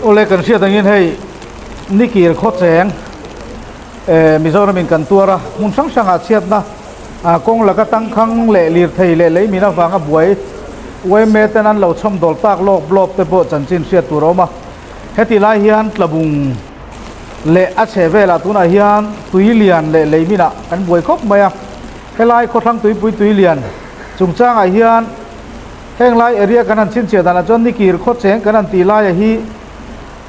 Awle kan hriat angin hei nikir khawcheng Mizoramin kan tuar a, hmun hrang hrangah chhiatna kawng laka tangkhang leh lirthei leh leimin avanga buai yma ten an lo chhawmdawl tak lawk blawp te pawh chanchin hriat tur a awm a. Heti lai hian tlabung leh a chhe velah tunah hian tui lian leh leiminah kan buai khawp mai a. Helai khawthlang tuipui tui lian chungchangah hian Heng lai area kan han chhinchhiah danah chuan nikir khaw cheng kan han tih laia hi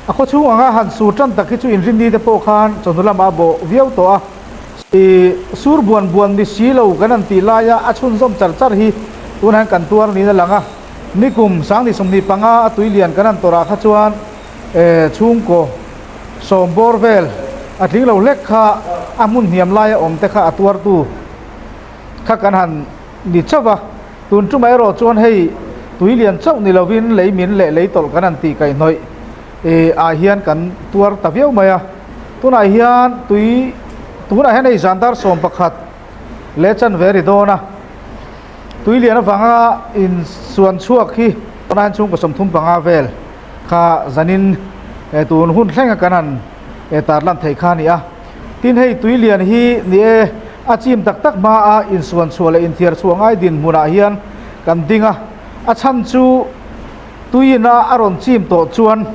a khaw chhung anga han sur tan tak hi chu inrinni te pawh khan chawhnu lamah a bawh viau tawh a. I sur buan buan ni si lo kan han tih laia a chhunzawm char char hi tunah hian kan tuar niin a lang a. Nikum sangni 25 a tui lian kan han tawrh ah kha chuan chhungkaw sawm bawr vel a tling lo hlek kha a hmun hniam laia awm te kha a tuartu kha kan han ni chauh a. Tun tumah erawh chuan hei tui lian chauh ni lovin lei min leh lei tawlh kan han tih kaihhnawih ah hian kan tuar ta viau mai a. Tunah hian tui tunah hian hei zan dar 11 leh chanve ri dawn a. Tui lian avanga insuan chhuak hi tunah hian chhungkaw 35 vel kha zanin tun hun thlenga kan han tarlan theih kha a ni a. Tin hei tui lian hi ni e, a chim tak tak hma a insuan chhuah leh inthiar chhuah ngai dinhmunah hian kan ding a, a chhan chu tuiin a a rawn chim tawh chuan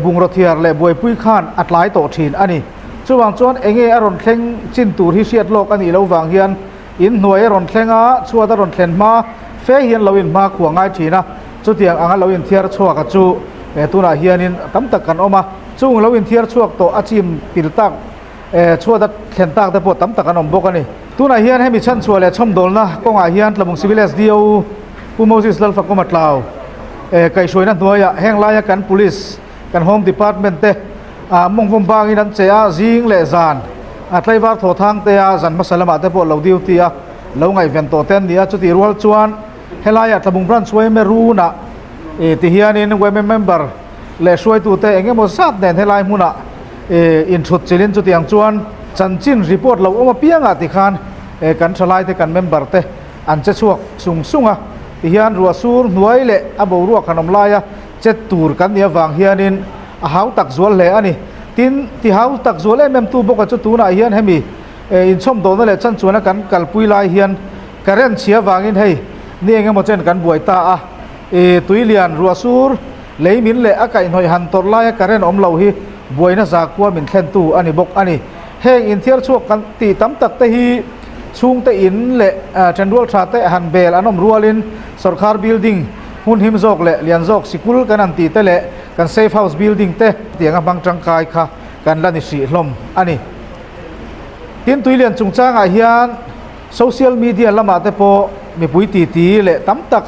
bungraw thiar leh buaipui khan a tlai tawh thin a ni. Chuvang chuan enge a rawn thleng chin tur hi hriat lawk a nih loh vang hian inhnuai a rawn thleng a, chhuat a rawn thlen hma fe hian lo inhma khuah ngai thin a, chutiang anga lo inthiar chhuak a chu tunah hianin tam tak kan awm a. Chung lo inthiar chhuak tawh a chim pil tak chhuat a thlen tak te pawh tam tak an awm bawk a ni. Tunah hian hemi chhanchhuah leh chhawmdawlna kawngah hian Tlabung Civil SDO Pu Moses Lalfakawma Tlau kaihhruaina hnuaiah heng laia kan Police, kan Home Department te mawngvawm bangin an che a, zing leh zan a tlaivar thaw thang te a zan hmasa lamah te pawh lo duty a lo ngaihven tawh te an ni a. Chutih rual chuan helaiah Tlabung Branch yma Runah tihianin yma member leh hruaitute eng emaw zat nen helai hmunah inthut chilhin chutiang chuan chanchin report lo awm apiangah tikhan kan thalaite kan member te an che chhuak sung sung a, tihian ruah sur hnuai leh a boruak han awm laia chet tur kan nih avang hianin a hau tak zual hle a ni. Tin, ti hau tak zual em em tu bawka chu tunah hian hemi inchhawmdawhna leh chanchuana kan kalpui lai hian current chhia vangin hei ni eng emaw chen kan buai ta a, tui lian ruah sur Lei min leh a kaihhnawih han tawrh laia current awm lo hi buaina zakhua min thlentu a ni bawk a ni. Heng inthiar chhuak kan tih tam tak te hi chhungte in leh thenrual tha te han bel an awm rualin sawrkhar building hmun him zawk leh lian zawk sikul kan han tih te leh kan safe house building te tianga hmang tangkai kha kan la ni hrih hlawm a ni. Tin tuilian chungchangah hian social media lamah te pawh mipui titi leh tam tak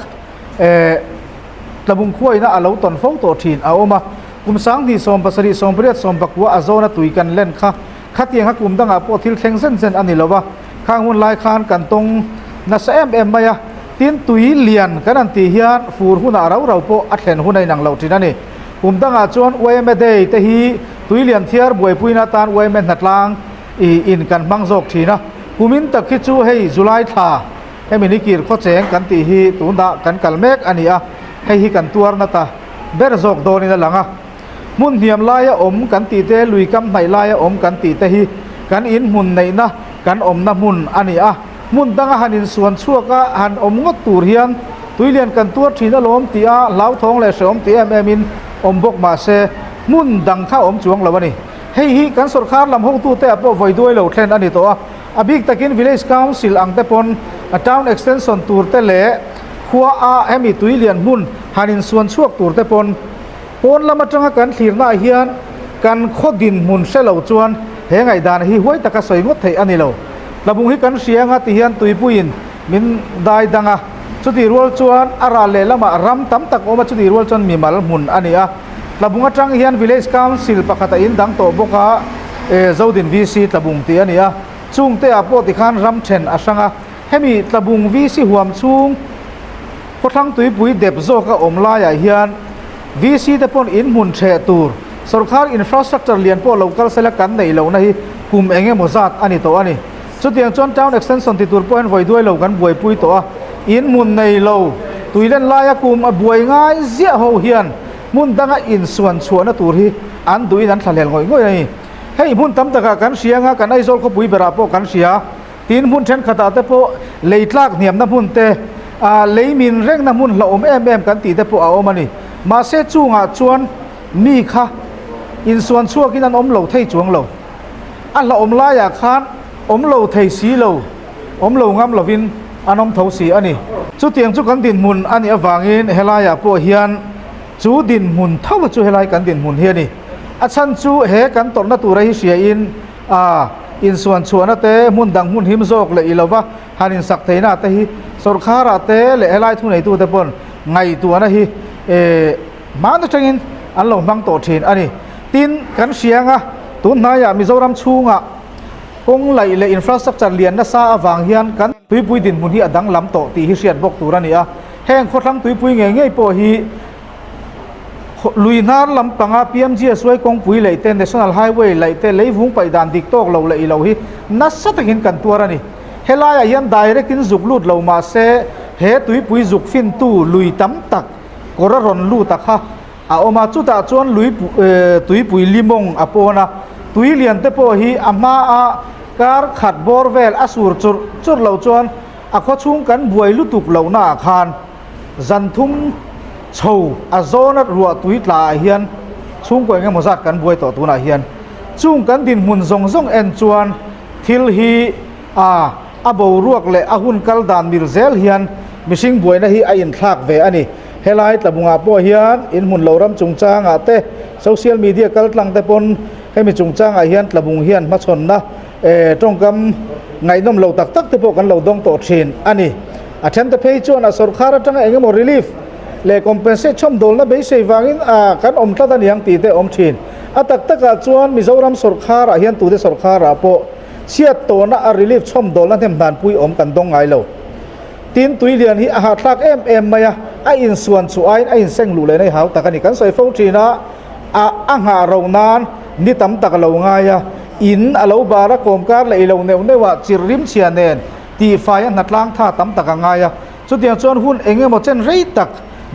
Tlabung khuaina a lo tawn fo tawh thin a awm a, kum 2000 7 18 19 a zawna tui kan len kha khatiang a kum dangah pawh thil thleng zen zen a ni lo a, khang hun lai khan kan tawng nasa em em mai a, tin tui lian kan han tih hian fur hunah rau rau pawh a thlen hun a inang loh thin a ni. Kum dangah chuan yma Day te hi tui lian thiar buaipuina atan yma hnatlang in kan hmang zawk thin a, kumin tak hi chu hei July thla, Hemi ni kir khaw cheng kan tih hi tunah kan kal mek a ni a, hei hi kan tuar nata ber zawk dawnin a lang a. Hmun hniam laia awm kan tih te, lui kam hnaih laia awm kan tih te hi kan inhmun neihna, kan awmna hmun a ni a. Hmun danga han insuan chhuak a, han awm ngawt tur hian tuilian kan tuar thin alawm tih a hlauthawng leh hrehawm ti em emin awm bawk mah se, hmun dang kha awm chuang lo a ni. Hei hi kan sawrkar lam hotute ah pawh vawi duai lo thlen a ni tawh a. A bik takin Village Council ang te pawn a Town Extension tur te leh khua a hemi tui lian hmun han insuan chhuak tur te pawn pawn lam atanga kan thlirna ah hian kan khaw dinhmun hre lo chuan he ngaihdan hi huai taka sawi ngawt theih a ni lo. Tlabung hi kan hria anga ti hian tuipuiin min dai dang a, chutih rual chuan a ral leh lamah ram tam tak awm a, chutih rual chuan mimal hmun a ni a. Tlabung atang hian Village Council pakhat a in dang tawh bawk a, Zodin VC Tlabung tih a ni a, chungte ah pawh tikhan ram then a hrang a, hemi Tlabung VC huam chhung khawthlang tuipui dep zawk a awm laiah hian VC te pawn in hmun theh tur sawrkhar infrastructure lian pawh lo kal sela kan neih lohna hi kum eng emaw zat a ni tawh a ni. Chutiang chuan Town Extension ti tur pawh hian vawi duai lo kan buaipui tawh a, in hmun nei lo tuilen laia kum a buai ngai ziah ho hian. Hmun danga insuan chhuahna tur hi an duhin an thlahlel ngawih ngawih a ni. Hei hmun tam takah kan hria anga kan Aizawl khawpui berah pawh kan hria. Tin hmun thenkhatah te pawh lei tlak hniamna hmun te, lei min rengna hmun hlauhawm em em kan tih te pawh a awm a ni. Mahse chungah chuan mi kha insuan chhuakin an awm lo thei chuang lo. A hlauhawm laiah khan awm lo thei si lo, awm lo ngam lovin an awm tho si a ni. Chutiang chu kan dinhmun a nih avangin helaiah pawh hian chu dinhmun tho chu helai kan dinhmun hi a ni. A chhan chu he kan tawrhna tura hi hriain a insuan chhuahna te, hmun dang hmun him zawk leh i lova han insak theihna te hi sawrkharah te leh helai thuneitute pawn ngaihtuahna hi hman atangin an lo hmang tawh thin a ni. Tin, kan hria anga tun hnaiah Mizoram chhungah kawng laih leh infrastructure lian nasa avang hian kan tuipui dinhmun hi a danglam tawh tih hi hriat bawk tur a ni a. Heng khawthlang tuipui ngei ngei pawh hi lui hnar lampanga PMGSY kawngpui laih te, National Highway laih te, leivung paih dan dik tawk lo leh i lo hi nasa takin kan tuar a ni. Helaiah hian direct in zuk lut lo mah se he tuipui zuk fintu lui tam tak kawr a rawn lut a kha a awm a, chutah chuan lui tuipui limawng a pawn a, tui lian te pawh hi a hma a kar khat bawr vel a sur churh churh loh chuan a khawchhung kan buai lutuk lohna ah khan zan thum chho a zawn a ruah tui tla ah hian chhungkaw eng emaw zat kan buai tawh tunah hian chung kan dinhmun zawng zawng en chuan thil hi a a boruak leh a hun kal dan mil zel hian mihring buaina hi a inthlak ve a ni. Helai tlabungah pawh hian inhmun lo ram chungchangah te, social media kal tlang te pawn hemi chungchangah hian tlabung hian hmachhawnna tawngkam ngaihnawm lo tak tak te pawh kan lo dawng tawh thin a ni. A then te phei chuan a sawrkhar atanga eng emaw relief leh compensate chhawmdawlna beisei vangin a kan awm tlat a niang tih te awm thin. A tak takah chuan Mizoram sawrkharah hian tute sawrkharah pawh chhiat tawhna a relief chhawmdawlna hnem hnan pui awm kan dawng ngai lo. Tin, tui lian hi a hahthlak em em mai a, a insuan chu aiin a inseng luh leh nei hau tak a ni. Kan sawi fo thin a, a a nghah ro nan ni tam tak a lo ngai a, in a lo bar a, kawmkar leh i lo neuh neuh a, chirh rim chhia nen tihfai a hnatlang tha tam tak a ngai a. Chutiang chuan hun eng emaw chen rei tak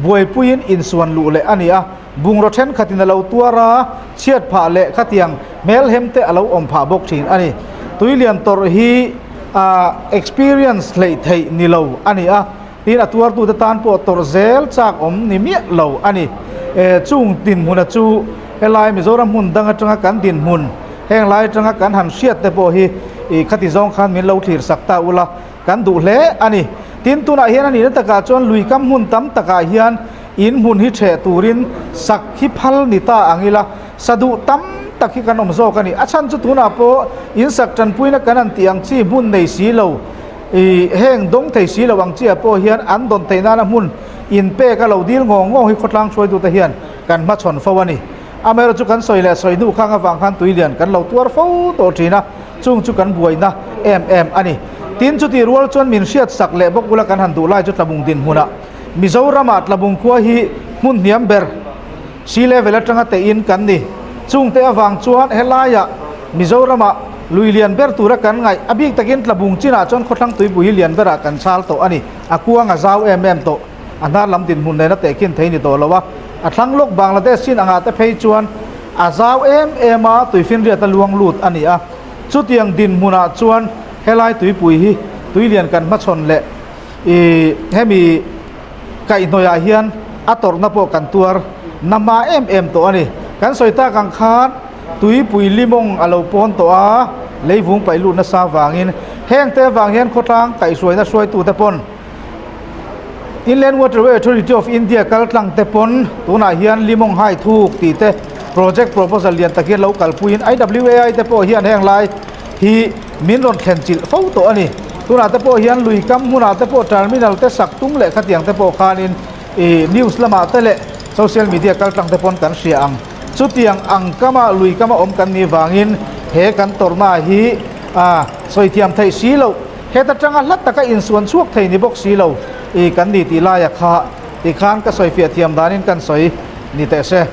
buaipuiin insuan luh leh a ni a, bungraw thenkhatin a lo tuar a, chhiat phah leh khatiang hmelhem te a lo awm phah bawk thin a ni. Tuilian tawrh hi a experience hleih theih ni lo a ni a, tin a tuartute tan pawh tawrh zel chak awm ni miah lo a ni. Chung dinhmuna chu helai Mizoram hmun dang atanga kan dinhmun heng lai atanga kan han hriat te pawh hi khati zawng khan min lo thlir sak ta ula kan duh hle a ni. Tin tunah hian a nihna takah chuan lui kam hmun tam takah hian in hmun hi ṭheh turin sak hi phal ni ta ang ila, sa duh tam tak hi kan awm zawk a ni. A chhan chu tunah pawh in sak ṭanpuina kan han tih ang chi hmun nei si lo, ih heng dawng thei si lo ang chiah pawh hian an dawn theih nana hmun in pek a lo dil ngawng ngawng hi khawtlang hruaitute hian kan hmachhawn fo a ni. Amaherawhchu chu kan sawi leh sawi hnu khang avang khan tui lian kan lo tuar fo tawh thin a, chung chu kan buaina em em a ni. Tin, chutih rual chuan min hriat sak leh bawk ula kan han duh lai chu Tlabung dinhmunah Mizorama Tlabung khua hi hmun hniam ber sea level atanga teh in kan ni. Chungte avang chuan helaiah Mizorama lui lian ber tura kan ngaih a bik takin Tlabung chinah chuan khawthlang tuipui hi lian berah kan chal tawh a ni. A kuang a zau em em tawh. A hnar lam dinhmun nena tehkhin thei ni tawh lo a, a thlang lawk Bangladesh chin angah te phei chuan a zau em em a, tuifinriat a luang lut a ni a. Chutiang dinhmunah chuan helai tuipui hi tuilian kan hmachhawn leh ih hemi kaihhnawihah hian a tawrhna pawh kan tuar na hma em em tawh a ni. Kan sawi tak ang khan tuipui limawng a lo pawn tawh a, leivung paih lut nasa vangin hengte avang hian khawtlang kaihhruaina hruaitute pawn Inland Waterway Authority of India kal tlang te pawn tunah hian Limong Hai Thuk tih te project proposal lian tak hian lo kalpuiin IWAI te pawh hian heng lai hi min rawn thlen chilh fo tawh a ni. Tunah te pawh hian lui kam hmunah te pawh terminal te sak tum leh khatiang te pawh khanin ih news lamah te leh social media kal tlang te pawn kan hria ang. Chutiang ang kama lui kama awm kan nih vangin he kan tawrhna hi a sawi thiam theih si loh. Heta tanga hla taka insuan chhuak thei ni bawk si lo i kan ni tih laia kha tikhan ka sawifiah thiam danin kan sawi ni teh se.